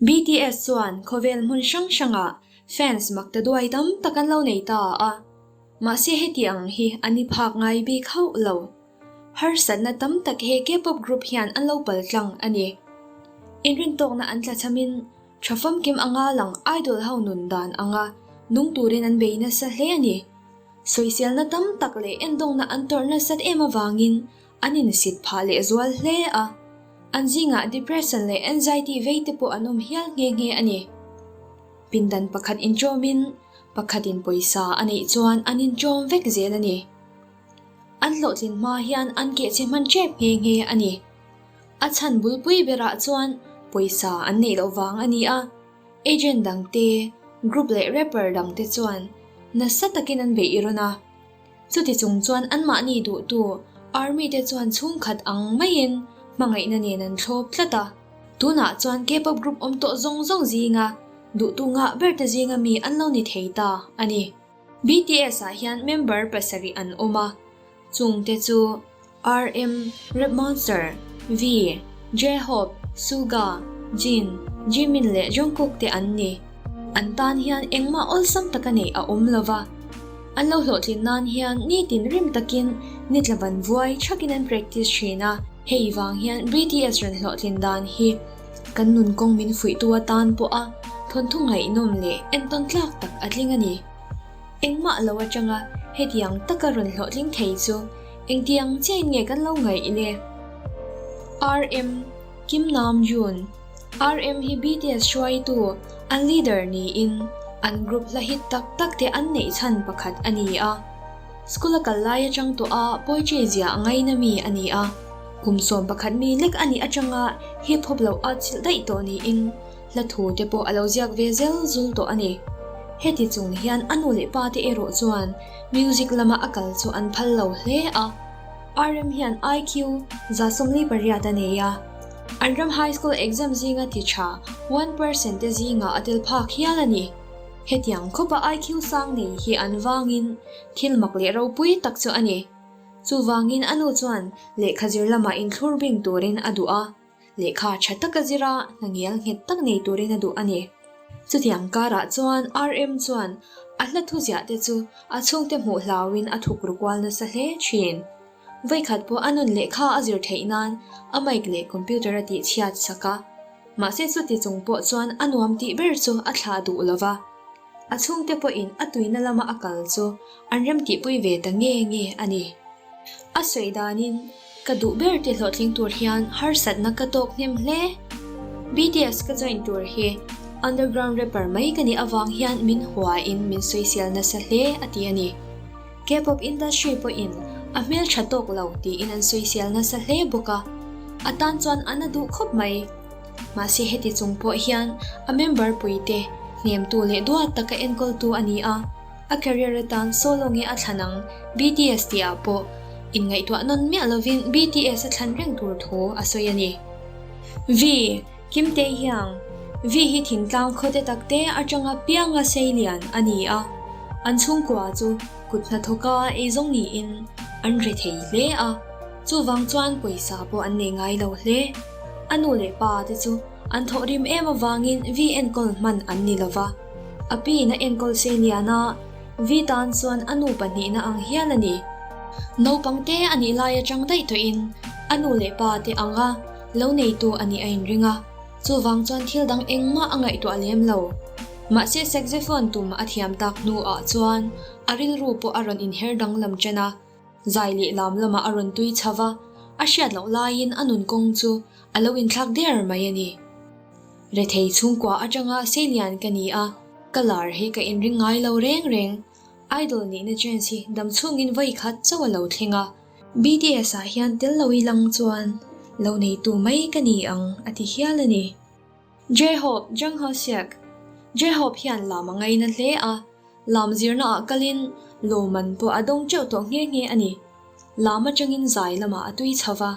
BTS chuan khawvel hmun hrang hrangah fans makta duai tam tak an lo nei ta a, mahse heti ang hi an i phak ngai bik hauh lo. Harsatna tam tak he K-pop group hian an lo pal tlang a ni. Inrintawkna an tlachhamin tha famkim anga lang idol ho nun dan anga nung turin an bei nasa hle a ni. Sawiselna tam tak leh endawngna an tawrh nasat em avangin an insit phah leh zual hle a. An zingah depression leh anxiety vei te pawh an awm hial nghe nghe a ni. Pindan pakhat inṭawmin pakhatin pawisa a neih chuan an inṭawm vek zel a ni. An hlawhtlin hma hian an kehchhe hman ṭep nghe nghe a ni. A chhan bulpui berah chuan pawisa an neih loh vang a ni a, agent dangte, group leh rapper dangte chuan nasa takin an beih rawn a. Chuti chung chuan anmahni duhtu army te chuan chhungkhat ang maiin hmangaihna nen an thlawp tlat a. Tunah chuan K-pop group awm tawh zawng zawng zinga duhtu ngah berte zinga mi an lo ni thei ta a ni. BTS ah hian member pasarih an awm a, chungte chu RM, Rap Monster, V, J-Hope, Suga, Jin, Jimin leh Jungkook te an ni. An tan hian engmah awlsam taka neih a awm lo va, an lo hlawhtlin nan hian nitin rim takin nitla van vuai thakin an practice thin a, hei vang hian BTS rawn hlawhtlin dan hi kan nun kawng min fuihtu atan pawha thawnthu ngaihnawm leh entawn tlak tak a tling a ni. Engmah lo atanga hetiang taka rawn hlawhtling thei chu engtiang chiahin nge kan lo ngaih le? RM, Kim Nam Jun, RM hi BTS hruaitu, an leader niin an group hla hit tak tak te an neih chhan pakhat a ni a. School a kal lai atang tawh a poetry zia a ngaina mi a ni a. Kum 11 mi lek a nih atanga hip hop lo at chilh daih tawh niin hla thu te pawh a lo ziak ve zel zul tawh a ni. Heti chung hian a nu leh pa te erawh chuan music lama a kal chu an phal lo hle a. RM hian IQ 78 a nei a. An ram high school exam zinga ti tha 1% te zingah a tel phak hial a ni. Hetiang khawpa IQ sang nei hi an vangin thil mak leh ropui tak chu a ni. Chuvangin a nu chuan lehkha zir lamah inthlur bing turin a duh a, lehkha tha taka zira hna ngial nghet tak nei turin a duh a ni. Chutiang karah chuan RM chuan a hla thu ziah te chu a chhungte hmuh hlauin a thuk ru kual nasa hle thin. Vawikhat pawh a nun lehkha a zir theih nan a mic leh computer a tih chhiat sak a. Mahse chuti chung pawh chuan a nuam tih ber chu a thlah duh lo va. A chhungte pawhin a tuina lama a kal chu an remtihpui ve ta nge nge a ni. A sawi danin, Ka duh ber te hlawhtling tur hian harsatna ka tawk hnem hle. BTS ka join tur hi underground rapper mai ka nih avang hian min huain min sawisel nasa hle a ti a ni. K-pop industry pawhin a hmeltha tawk lo tiin an sawisel nasa hle bawk a, a tan chuan a na duh khawp mai. Mahse heti chung pawh hian a member puite hnemtu leh duat taka enkawltu a ni a, a career atan solo nge a thlan ang BTS tihah pawh inngaihtuah nawn miah lovin BTS a thlan reng tur thu a sawi a ni. V. Kim Taehyung, V hi thingtlang khawte takte atanga pianga sei lian a ni a, an chhungkua chu kut hnathawka eizawng niin an re thei hle a, chuvang chuan pawisa pawh an nei ngai lo hle. A nu leh pa te chu an thawhrim em avangin V enkawl hman an ni lo va, a piin a enkawl sei lian a, V tan chuan a nu pahnihna ang hial a ni. Naupang te a nih lai atang daih tawhin a nu leh pa te anga lo neitu a nih a inring a, chuvang chuan thil dang engmah a ngaihtuah lem lo. Mahse saxophone tum a thiam tak hnuah chuan a rilru pawh a rawn inher danglam ṭan a, zai leh lam lamah a rawn tui chho va, a hriat loh laiin a nun kawng chu a lo inthlak der mai a ni. Rethei chhungkua atanga seilian ka ni a, ka lar hi ka inring ngai lo reng reng. Idol nihna chance hi damchhungin vawi khat chauh a lo thleng a. BTS ah hian tel lo i lang chuan lo neitu mai ka ni ang a ti hial a ni. J-Hope, Jung Ho-seok, J-Hope hian lam a ngaina hle a, lam zirna ah kalin lawmman pawh a dawng teuh tawh nghe nghe a ni. Lam atangin zai lamah a tui chho va,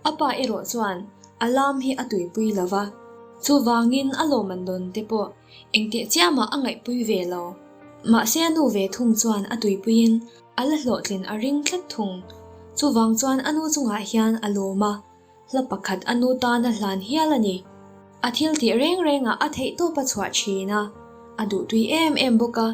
a pa erawh chuan a lam hi a tuipui lo va, chuvangin a lawmman dawn te pawh engteh chiamah a ngaihpui ve lo. Mahse a nu ve thung chuan a tuipuiin A la hlawhtlin a ring tlat thung. Chuvang chuan a nu chungah hian a lawm a, hla pakhat a nu tan a hlan hial a ni. A thil tih reng rengah a theihtawp a chhuah thin a, a duhtui em em bawk a.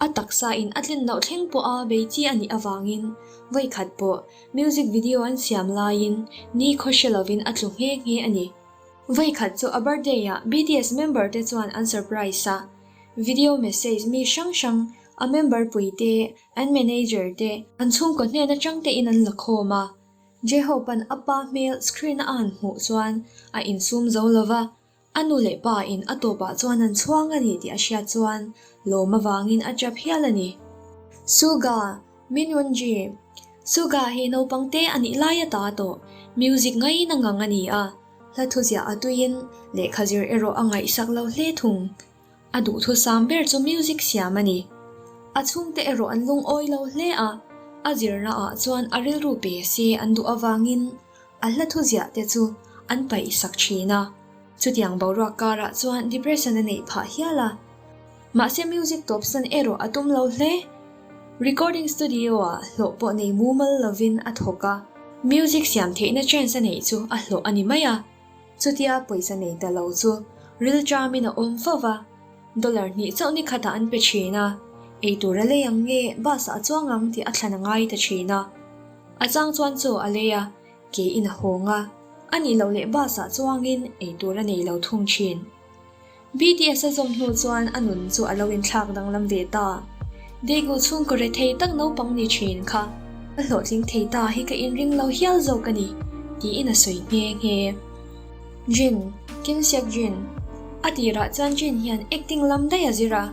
A taksa in a tlin loh thleng pawha bei chi a nih avangin vawikhat pawh music video an siam laiin ni khaw hre lovin a tlu nghe nghe a ni. Vawikhat chu a birthday ah BTS member te chuan an surprise a, video message mi hrang hrang a member pui te, an manager te, an chhungkaw hnen atang te in an la khawm a. J-Hope-a'n a pa hmel screen a han hmuh chuan a insum zo lova, A nu leh pa in a tawpah chuan an chhuang a ni tih a hriat chuan lawm avangin a tap hial a ni. Suga, Min Wonji. Suga hi naupang te a nih lai ata tawh music ngaina ngang a ni a, hla thuziah a tuiin lehkha zir erawh a ngaihsak lo hle thung. A duhthusam ber chu music siam a ni. A chhungte erawh an lungawi lo hle a, a zirna ah chuan a rilru pe se an duh avangin a hla thuziah te chu an paih sak thin a. Chutiang boruak karah chuan depression a neih phah hial a. Mahse music tawpsan erawh a tum lo hle. Recording studio ah hlawh pawh nei mumal lovin a thawk a, music siam theihna chance a neih chu a hlawh a ni mai a. Chutia pawisa nei ta lo chu rilṭamin a awm fo va, dollar hnih chauh ni khatah an pe ṭhin a, ei tur a lei ang nge bus ah a chuang ang tih a thlan a ngai ta ṭhin a. A chang chuan chaw a lei a, ke in a hawng a, a nih loh leh bus ah chuangin ei tur a nei lo thung ṭhin. BTS a zawm hnu chuan a nun chu a lo inthlak danglam ve ta. Daegu chhungkaw rethei tak naupang ni thin kha a hlawhtling thei ta hi ka inring lo hial zawk a ni, tiin a sawi nghe nghe. Jin, Kim Seok Jin. A tirah chuan Jin hian acting lam daih a zir a.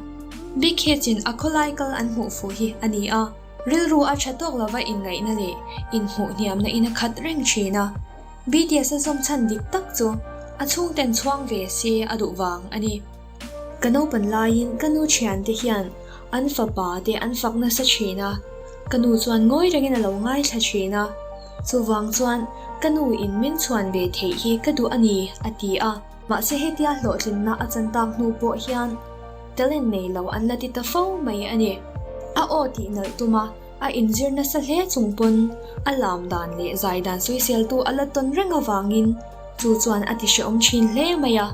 Big Hit in a khawlai kal an hmuh fuh hi a ni a. Rilru a tha tawk lova inngaihna leh inhmuh hniamna in a khat reng thin a. BTS a zawm chhan dik tak chu a chhungten chhuang ve se a duh vang a ni. Ka naupan laiin ka nu thiante hian an fapa te an fak nasa thin a, ka nu chuan ngawi rengin a lo ngaithla thin a, chuvang chuan ka nu in min chhuan ve theih hi ka duh a ni a ti a. Mahse hetia hlawhtlinna a chan tak hnu pawh hian talent nei lo an la ti ta fo mai a ni. A aw tih nalh tum a. A inzir nasa hle chung pawn a lam dan leh zai dan sawiseltu a la tawn reng avangin chu chuan a ti hrehawm thin hle mai a.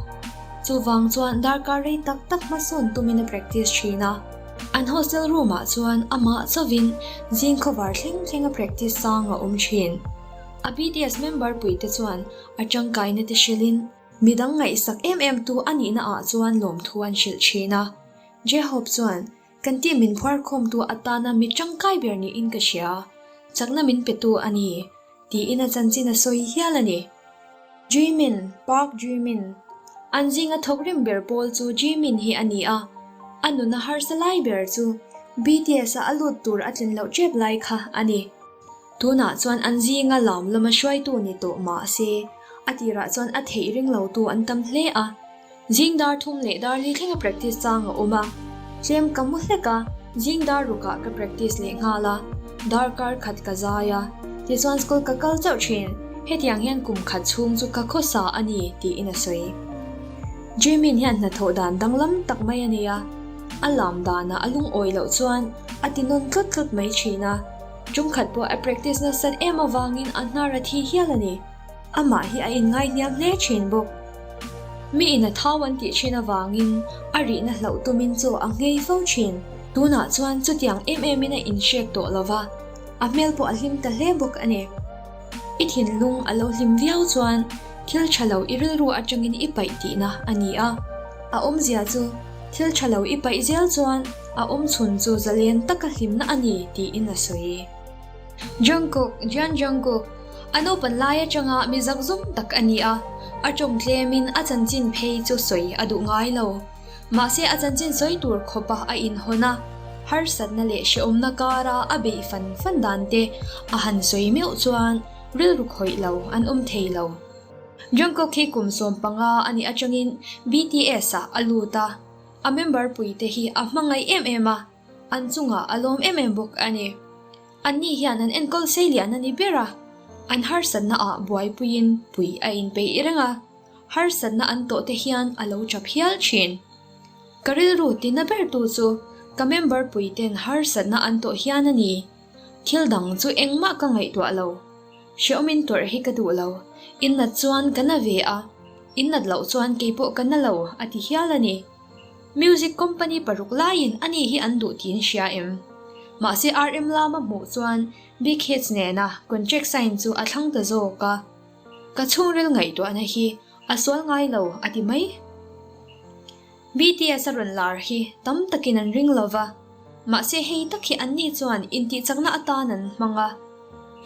Chuvang chuan darkar rei tak tak hmasawn tumin a practice thin a. An hostel room ah chuan amah chauhin zing khawvar thleng thleng a practice sang a awm thin. A BTS member puite chuan a tangkaina te hrilhin midang ngaihsak em em tu a nihna ah chuan lawmthu an hrilh thin a. J-Hope chuan Kan tih min phuarkhawmtu atana mi tangkai ber niin ka hria, chakna min petu a ni, tiin a chanchin a sawi hial a ni. Jimin, Park Jimin, An zinga thawkrim ber pawl chu Jimin hi a ni a, a nuna harsa lai ber chu BTS-a a lut tur a tlin loh tep lai kha a ni. Tunah chuan an zinga lam lama hruaitu ni tawh mah se, a tirah chuan a theih ring lotu an tam hle a. Zing dar thum leh dar li thlenga practice chang a awm a, tlem ka mu hlek a, zing dar rukah ka practice leh nghal a, dar kar khat ka zai a, tichuan school ka kal chauh thin, hetiang hian kum khat chhung chu ka khawsa a ni tiin a sawi. Jimin hian hnathawh dan danglam tak mai a nei a, a lam danah a lungawi loh chuan a ti nawn tlut tlut mai thin a, tum khat pawh a practice nasat em avangin a hnar a thi hial a ni. Amah hi a inngai hniam hle thin bawk. Mi in a thau an tih thin avangin a rihna hlauh tumin chaw a nghei fo thin. Tunah chuan chutiang em emin a inhrek tawh lo va, a hmel pawh a hlim ta hle bawk a ni. I thinlung a lo hlim viau chuan thil tha lo i rilru atangin i paih tihna a ni a. A awmzia chu thil tha lo i paih zel chuan a awmchhun chu zalen taka hlimna a ni tiin a sawi. Jungkook, Jeon Jungkook, a naupan lai atanga mi zakzum tak a ni a, a tawng tlemin a chanchin phei chu sawi a duh ngai lo. Mahse a chanchin sawi tur khawpa a inhawn a, harsatna leh hrehawmna kara a beih fan fan dan te a han sawi meuh chuan rilru khawih lo an awm thei lo. Jungkook hi kum 15 a nih atangin BTS-ah a lut a, a member puite hi a hmangaih em em a, An chungah a lawm em em bawk a ni. Anni hian an enkawl sei lian a ni ber a, an harsatna ah buaipuiin pui a inpeih reng a, harsatna an tawh te hian a lo chap hial thin. Ka rilru tina ber tu chu ka member pui ten harsatna an tawh hian a ni. Thil dang chu engmah ka ngaihtuah lo. Hrehawmin tawrh hi ka duh lo. Innat chuan ka na ve a. In nat loh chuan keipawh ka na lo, a ti hial a ni. Music company paruk laiin ani hi an duh tiin hria em? Mahse RM lama hmuh chuan Big Hits nena contract sign chu a thlang ta zawk a. Ka chhungril ngaihtuahna hi a sual ngai lo, a ti mai. BTS a rawn lar hi tam takin an ring lo va, mahse hei tak hi anni chuan intihchakna atan an hmang a,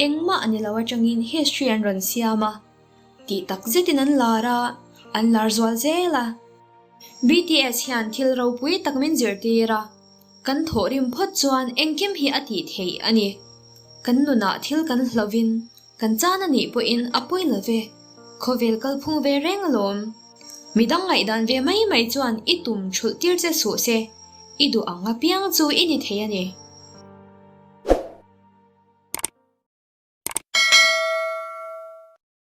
engmah a ni lo atangin history an rawn siam a, tih tak zetin an lar a, an lar zual zel a. BTS hian thil ropui tak min zirtir a, kan thawhrim phawt chuan engkim hi a tih theih a ni. Kan nunah thil kan hlohvin Kan chan a nih pawhin a pawi lo ve, khawvel kalphung ve reng alawm. Midang ngaihdan ve mai mai chuan i tum thulh tir che suh se, i duh ang apiang chu i ni thei a ni.